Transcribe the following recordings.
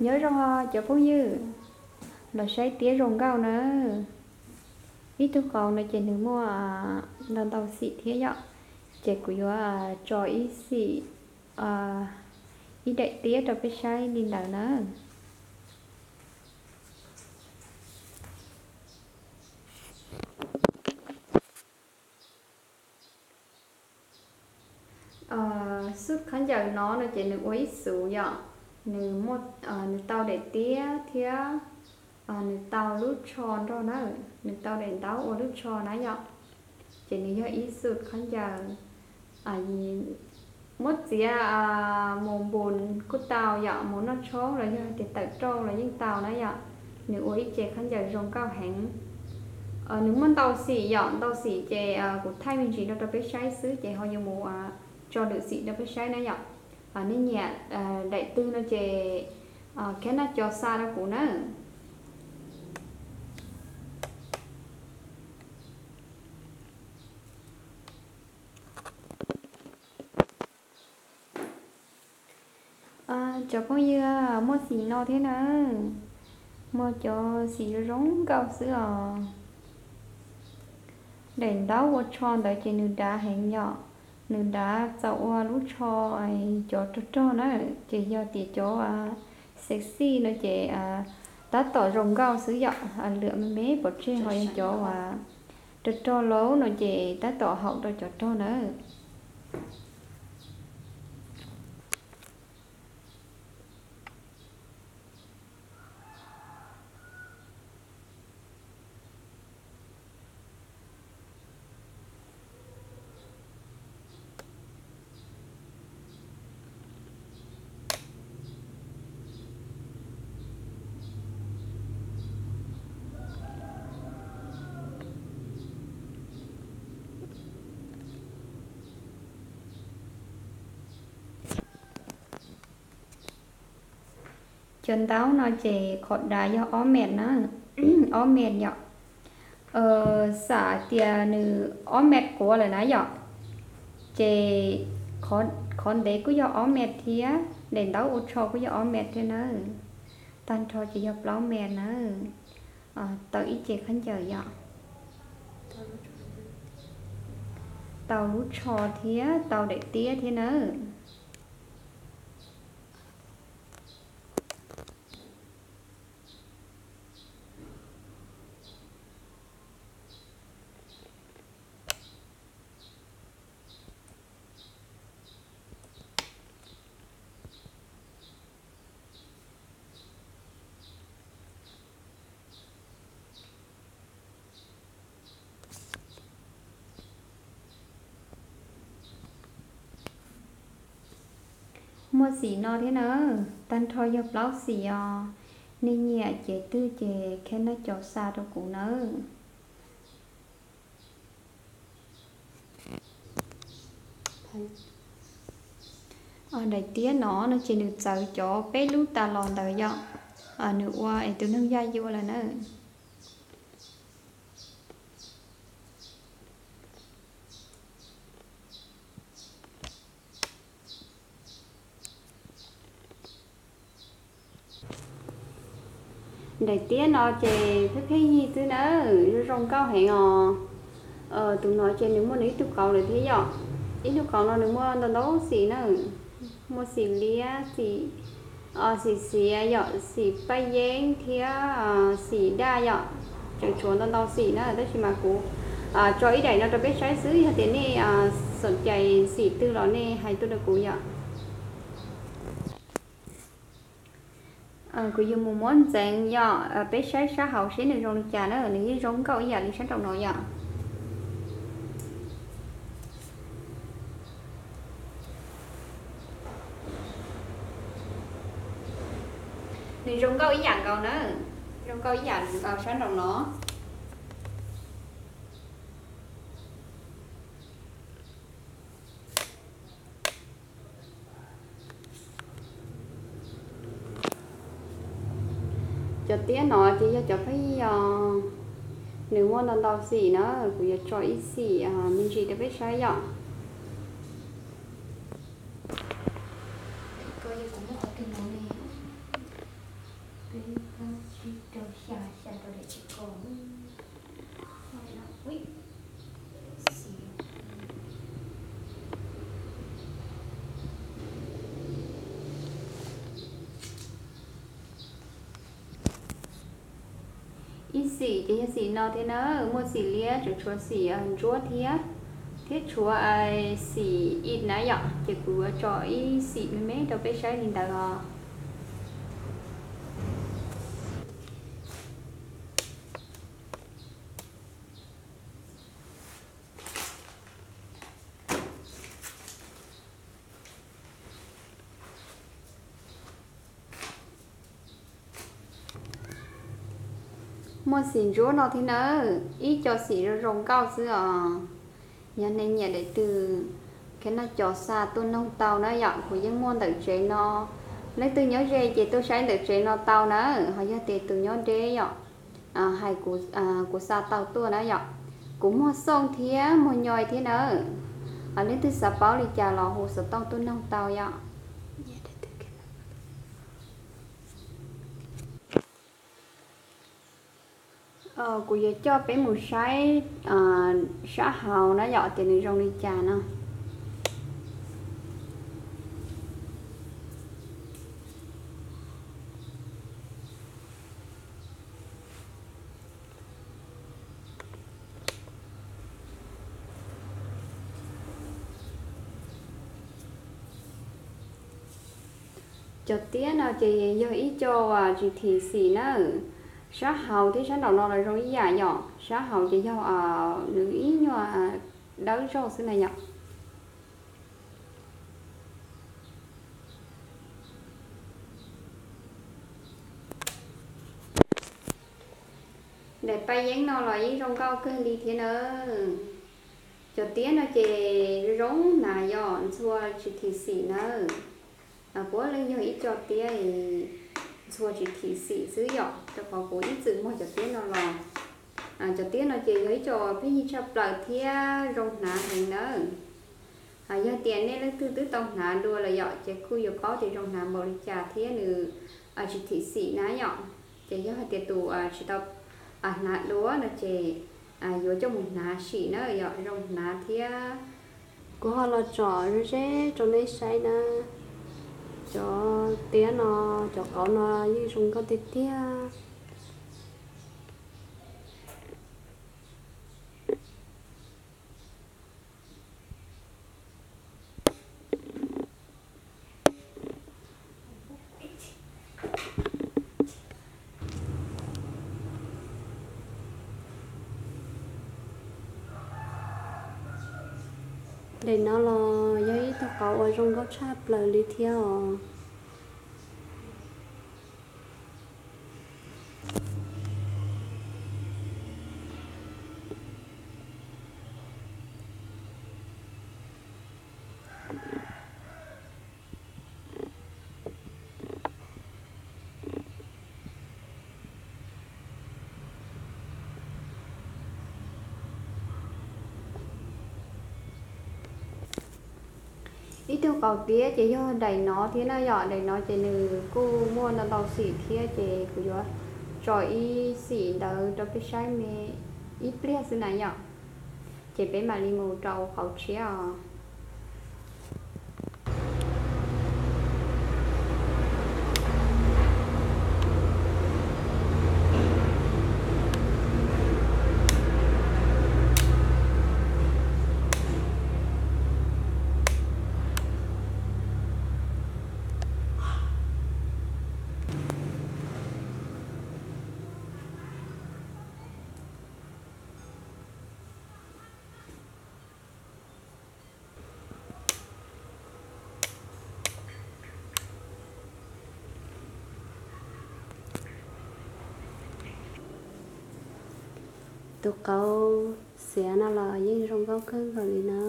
Nyob zoo os cov phooj ywg, los saib tiab zoo nkauj na. Ib tug qau no ces nws muaj ntau ntau xim thiab yom. Ces kuv yuav tso ib xim, ib daim tiab rau peb saib li ntawd na. Xub khaub ncaws no no ces nws ua ib xuv yom, nws, nws tau daim tiab thiab nws tau lub tsho nrog na, nws tau daim ntaub ua lub tsho na yom. Ces nws yog ib xub khaub ncaws muab txiav mus npus kuj tau yom, mus noj tshoob los yog hais tias tawm rooj los yeej tau na yom. Nws ua ib ce khaub ncaws zoo nkauj heev. Nws muaj ntau xim yom, ntau xim ces kuv thaij me ntsis no rau peb saib xwb ces ho yuav mus tso lwm xim rau peb saib na yom. Nej nyiam daim twg no ces khab naj co xa rau kuv na. Cov phooj ywg, muaj xim no thiab na, muaj cov xim zoo zoo nkauj xwb os. Daim ntaub ua tsho ntawd ces nws dav heev yom, nws dav txaus ua lub tsho cov rog rog na, ces yog tias cov sexy no ces tab tom zoo nkauj xwb yom, lwm me me pov tseg ho yog cov uas rog rog laub no ces tab tom haum rau cov rog na. Cov ntaub no ces qhov dav yog ob mev na, ob mev yom. Xam tias nws ob mev quav lawm na yom, ces qhov ntev kuj yog ob mev thiab, daim ntaub ua tsho kuj yog ob mev thiab na. Tag nrho ces yog plaub mev na. Tau ib ce khaub ncaws yom, tau lub tsho thiab tau daim tiab thiab nawb. Muaj xim no thiab na, tag nrho yog plaub xim os. Nej nyiam ces twg ces khab naj co xa rau kuv nawb. Daim tiab no no ces nws txawv cov peb lub tas los ntawd yom, nws ua es tus neeg yaj yuam lawm na. Daim tiab no ces pheej pheej yig xwb na, zoo zoo nkauj heev os. Tus no ces nws muaj nws ib tug qauv lawm thiab yom. Ib tug qauv no nws muaj ntau ntau xim na, muaj xim liab, xim, xim xiav yom, xim paj yeeb thiab xim daj yom. Tseem tshuav ntau ntau xim na, tab sis mas kuv tso ib daim no rau peb saib xwb, yog tias nej xoom cais xim twg los nej hais tuaj rau kuv yom. Kuv yuav mus muab ntxeev yom, peb saib sab hauv seb nws zoo li cas na, nws yeej zoo nkauj ib yam li sab nraum no yom. Nws zoo nkauj ib yam nkaus na, zoo nkauj ib yam nkaus sab nraum no. Cov tiab no ces yog cov pheej yig os, nws muaj ntau ntau xim na, kuv yuav tso ib xim me ntsis rau peb saib yom. Ib xim ces yog xim no thiab na, muaj xim liab, tseem tshuav xim ntsuab thiab, thiab tshuav xim ib na yom, ces kuv yuav tso ib xim me me rau peb saib li ntawd os. Muaj xim ntsuab no thiab nawb, ib co xim zoo zoo nkauj xwb os. Yog nej nyiam daim twg, kheev no cov xa tuaj noog tau na yom, kuv yeej muaj ntawm tsev no. Leej twg nyob ze ces tuaj saib ntawm tsev no tau na, ho yog tias tus nyob deb yom, hais kuv xa tau tuaj na yom. Kuv muag xooj thiab muag nyoi thiab nawb. Leej twg xav paub li cas los hu xov tooj tuaj noog tau yom. Kuv yuav coj peb mus saib sab hauv na yom, tias nws zoo li cas no. Cov tiab no ces yog ib co tsis thim xim na. Sab hauv thiab sab nraum no los zoo ib yam yom. Sab hauv ces yog nws ib nyuag dawb zog xwb na yom. Daim paj yeeb no los yeej zoo nkauj kawg li thiab nawb. Cov tiab no ces zoo hnav yom, ntxhua tsis thim xim nawb. Puav leej yog ib co tiab ntxhua tsis thim xim xwb yom, rau qhov kuv ib txwm muag cov tiab no los. Cov tiab no ces yog ib co pheej yig tshaj plaws thiab zoo hnav heev nawb. Yog tias nej leej twg twb tau hnav dua lawm yom, ces kuj yuav paub tias zoo hnav npaum li cas thiab nws tsis thim xim na yom. Ces yog hais tias tus tsis tau hnav dua no ces yuav coj mus hnav sim na yom, zoo hnav thiab. Kuv ho los tsom ze ze rau nej saib na. Cov tiab no, cov qauv no yeej zoo nkauj tiag tiag. Daim no los yog ib tug qauv uas zoo nkauj tshaj plaws li thiab os. Ib tug qauv tiab ces yog daim no thiab na yom, daim no ces nws kuj muaj ntau ntau xim thiab ces kuv yuav tso ib xim ntawd rau peb saib me ib pliag xwb na yom, ces peb mam li mus rau qauv tshiab os. Tus qauv xiav no los yeej zoo nkauj kawg nkaus li na.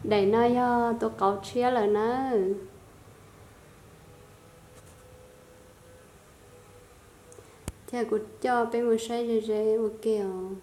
Daim no yog tus qauv tshiab lawm nawb. Thiab kuv coj peb mus saib ze ze ua ke os.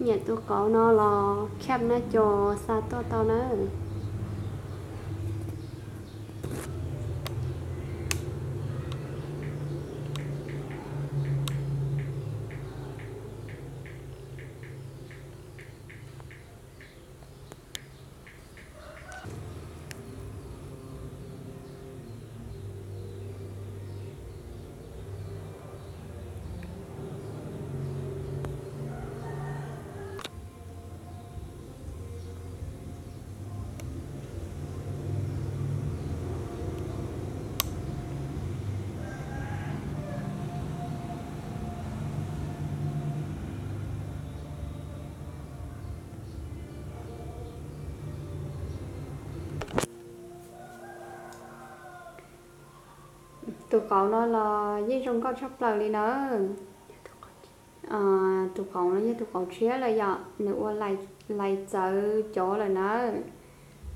Nyiam tus qauv no los khab nab co xa tuaj tau nawb. Tus qauv no los yeej zoo nkauj tshaj plaws li nawb. Tus qauv no yog tus qauv tshiab lawm yom, nws ua lais txawv cov lawm nawb.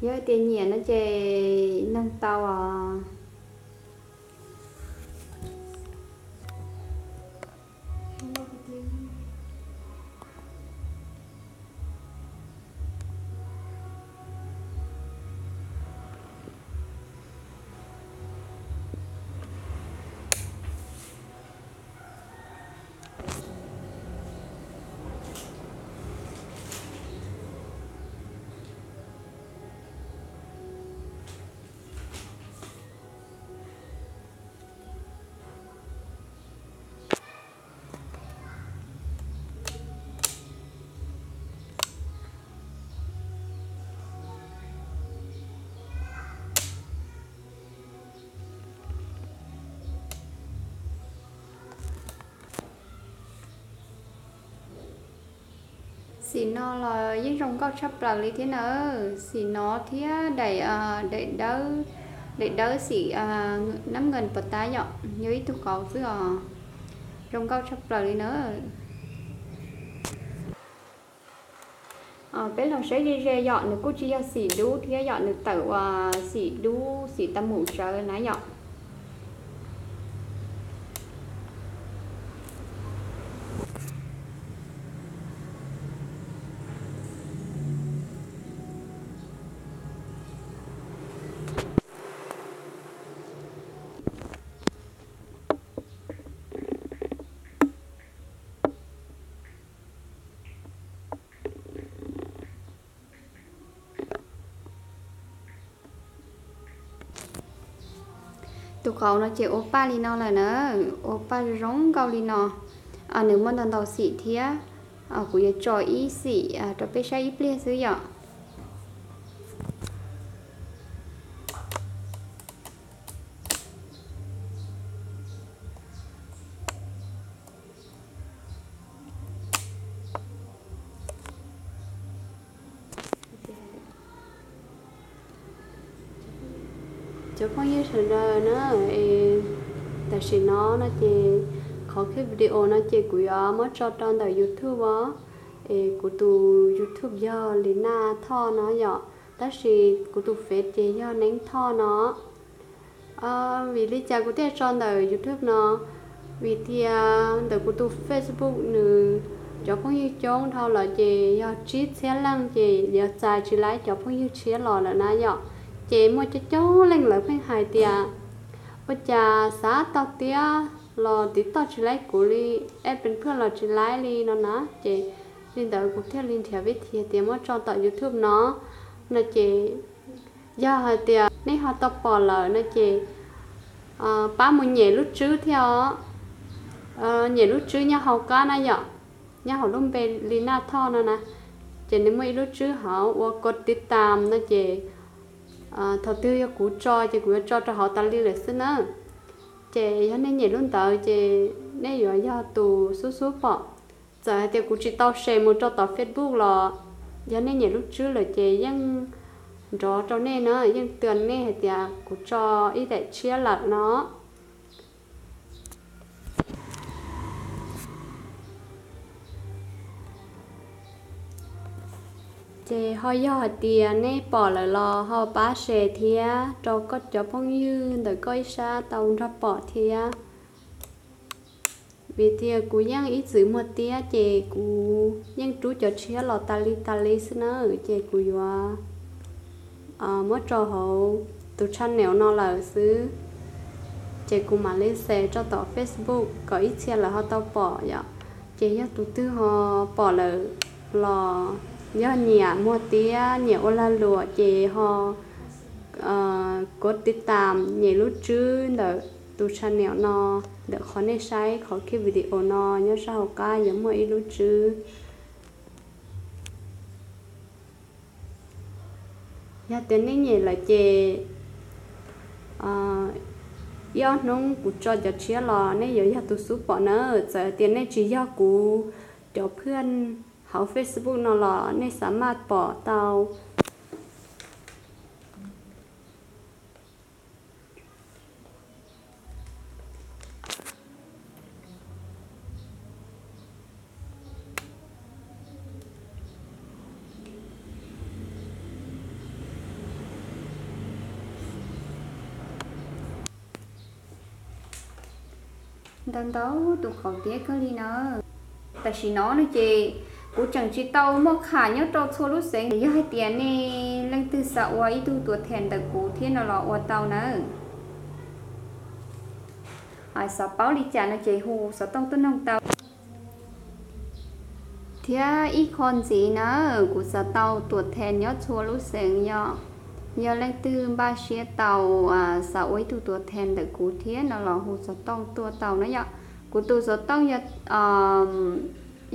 Yog tias nyiam no ces noog tau os. Xim no los yeej zoo nkauj tshaj plaws li thiab nawb. Xim no thiab daim, daim dawb, daim dawb xim nab nkees pos tab yom, yog ib tug qauv xwb os. Zoo nkauj tshaj plaws li nawb. Peb los saib ze ze yom, nws kuj tsis yog xim dub thiab yom, nws tawm uas xim dub xim tas mus tsawv na yom. Tus qauv no ces ua paj li no lawm na, ua paj zoo nkauj li no. Nws muaj ntau ntau xim thiab, kuv yuav tso ib xim rau peb saib ib pliag xwb yom. Cov phooj ywg sawv daws na, tam sim no no ces qhov clip video no ces kuv yuav muab tso rau ntawm YouTube os. Es kuv tus YouTube yog Li Naj Thoj no yom, tab sis kuv tus Face ces yog Neeb Thoj no. Vim li cas kuv thiaj tso ntawm YouTube no? Vim tias ntawm kuv tus Facebook nws cov phooj ywg coob dhau lawm ces yog tsib txhiab leej ces yuav txais tsis laib cov phooj ywg tshiab los lawm na yom. Ces muaj coob coob leej lawv pheej hais tias ua cas xav tau tiab los tiv toj tsis laib kuv li, es pes phwj los tsis laib li no na. Ces li ntawd kuv thiaj li nrhiav vib thi tias muab tso tom YouTube no. No ces yog hais tias nej ho tau pom lawm no ces pab mus nyem lub tswb thiab os. Nyem lub tswb nyob hauv qab na yom, nyob hauv lub npe Li Naj Thoj no na. Ces nws muaj ib lub tswb hauv ua kov tiv tam no ces thaum twg yog kuv tso ces kuv yuav tso rau hauv tas li lawm xwb na. Ces yog nej nyem lub ntawd ces nej yuav yog tus xub xub pom. Txawm hais tias kuv tsis tau share mus rau tom Facebook los yog nej nyem lub tswb lawm ces yeej nrov rau nej na, yeej tw nej hais tias kuv tso ib daim tshiab lawm no. Ces ho yog hais tias nej pom lawm los ho pab share thiab rau koj cov phooj ywg ntawm koj ib sab tau nrog pom thiab. Vim tias kuv yeej ib txwm muag tiab ces kuv yeej rub cov tshiab los tas li tas li xwb na, ces kuv yuav muab tso hauv tus channel no lawm xwb. Ces kuv mam li share rau tom Facebook kom ib txhia lawv ho tau pom yom. Ces yog tus twg ho pom lawm los yog nyiam muag tiab nyiam ua lag luam ces ho kov tiv tam nyem lub tswb ntawm tus channel no ntawm qhov nej saib qhov ki video no nyob sab hauv qab yuav muaj ib lub tswb. Yog tias nej nyem lawm ces ib ob hnub kuv tso cov tshiab los nej yuav yog tus xub pom na. Txawm tias nej tsis yog kuv cov phwj hauv Facebook no los nej xav maj pom tau. Ntau ntau tus qauv tiab kawg li na. Tam sim no no ces kuv tseem tsis tau muaj qham nyob rau txhua lub xeev, yog hais tias nej leej twg xav ua ib tug tuam theem ntawm kuv thiab no los ua tau nawb. Xav paub li cas no ces hu xov tooj tuaj noog tau. Thiab ib qho ntxiv na, kuv xav tau tuam theem nyob txhua lub xeev yom. Yog leej twg npaj siab tau xav ua ib tug tuam theem ntawm kuv thiab no los hu xov tooj tuaj tau na yom. Kuv tus xov tooj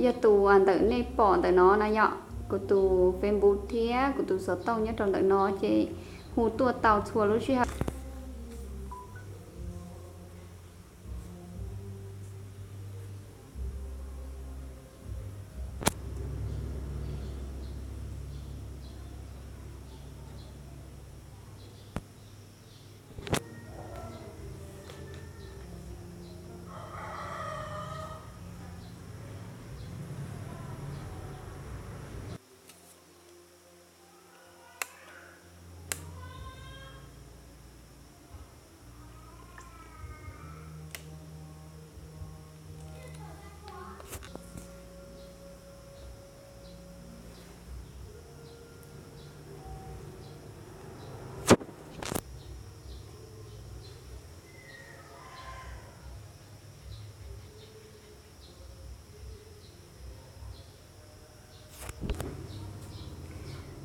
yog tus ntawm nej pom ntawm no na yom, kuv tus Facebook thiab kuv tus xov tooj nyob rau ntawm no ces hu tuaj tau txhua lub sij hawm.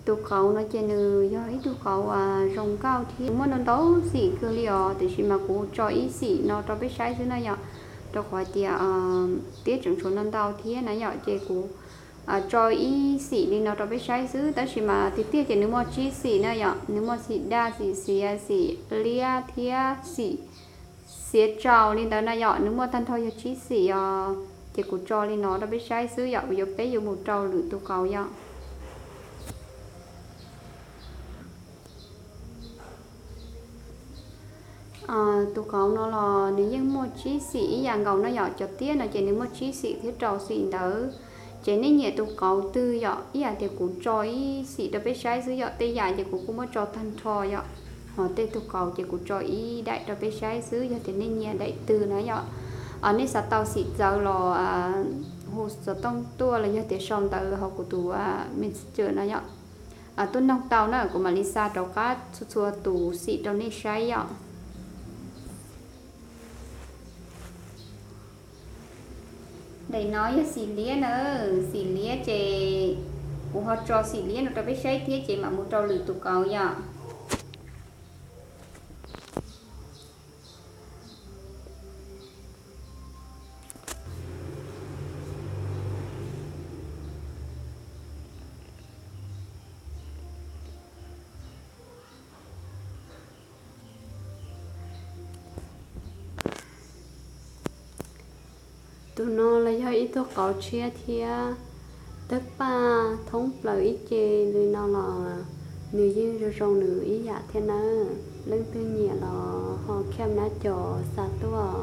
Tus qauv no ces nws yog ib tug qauv zoo nkauj thiab muaj ntau ntau xim kawg li os, tiam sis mas kuv tso ib xim no rau peb saib xwb na yom, rau qhov tias tiab tseem tshuav ntau ntau thiab na yom, ces kuv tso ib xim li no rau peb saib xwb, tab sis mas tiag tiag ces nws muaj tsib xim na yom, nws muaj xim daj, xim xiav, xim liab thiab xim xiav tsaus li ntawd na yom, nws muaj tag nrho yog tsib xim os. Ces kuv tso li no rau peb saib xwb yom, kuv yuav peb yuav mus rau lwm tus qauv yom. Tus qauv no los nws yeej muaj tsib xim ib yam nkaus no yom, cov tiab no ces nws muaj tsib xim thiab rau xim ntawd. Ces nej nyiam tus qauv twg yom, ib yam tias kuv tso ib xim rau peb saib xwb yom, tej yam ces kuv kuj muab tso tag nrho yom. Tej tug qauv ces kuv tso ib daim rau peb saib xwb, yog tias nej nyiam daim twg na yom. Nej xav tau xim txawv los hu xov tooj tuaj los yog tias sau ntawv hauv kuv tus Messenger no yom. Tuaj noog tau na, kuv mam li xa rov qab txhua txhua tus xim rau nej saib yom. Daim no yog xim liab na, xim liab ces kuv ho tso xim liab no rau peb saib thiab ces mam mus rau lwm tus qauv yom. Tus no los yog ib tug qauv tshiab thiab, twb paj thoob plaws ib ce li no los nws yeej zoo zoo nws ib yam thiab nawb. Leej twg nyiam los ho kham nab cov xa tuaj.